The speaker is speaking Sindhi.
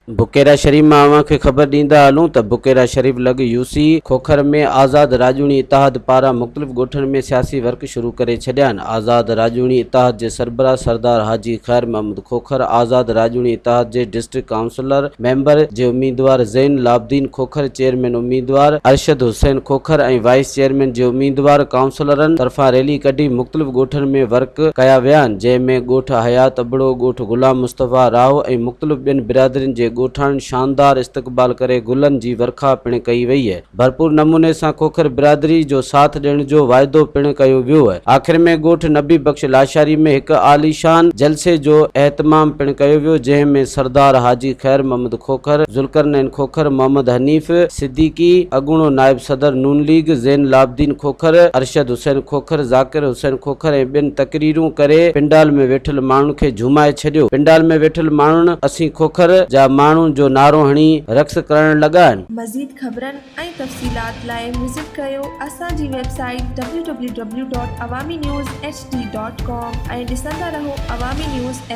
بڪيرا شريف مان اوهان کي خبر ڏيندا هلون ته بڪيرا شريف لڳ يو سي کوکر ۾ آزاد راڄوڻي اتحاد پاران مختلف ڳوٺن ۾ سياسي ورڪ شروع ڪري ڇڏيا آهن. آزاد راڄوڻي اتحاد جي سربراهه سردار حاجي خير محمد کوکر، آزاد راڄوڻي اتحاد جي ڊسٽرڪٽ ڪائونسلر ميمبر جي اميدوار زين العابدين کوکر، چيئرمين اميدوار ارشد حسين کوکر ۽ وائيس چيئرمين جي اميدوار ڪائونسلرن طرفان ريلي ڪڍي مختلف ڳوٺن ۾ ورڪ ڪيا ويا آهن جنهن ۾ ڳوٺ حيات ابڙو، ڳوٺ غلام مصطفيٰ راهو ۽ مختلف ٻين برادرين جي ڳوٺاڻن شاندار استقبال ڪري گلن جي ورکا پڻ ڪئي وئي. ڀرپور نموني سان کوکر برادري جو ساٿ ڏيڻ جو واعدو پڻ ڪيو ويو. آخر ۾ ڳوٺ نبي بخش لاشاري ۾ هڪ عاليشان جلسي جو اهتمام پڻ ڪيو ويو جنهن ۾ سردار حاجي خير محمد کوکر، ذوالقرنين کوکر، محمد حنيف صديقي، اڳوڻو نائب صدر نون ليگ زين العابدين کوکر، ارشد حسين کوکر، ذاڪر حسين کوکر ۽ ٻين تقريرون ڪري پنڊال ۾ ويٺل ماڻهن کي جهومائي ڇڏيو. پنڊال ۾ ويٺل ماڻهن اسين کوکر جا ماڻهو جو نعرو هڻي رقص ڪرڻ لڳا. مزيد خبرن ۽ تفصيلات لاء وزٽ ڪريو اسان جي website W W W dot Awami news H D dot com ۽ ڏسندا رهو عوامي نيوز ايڇ.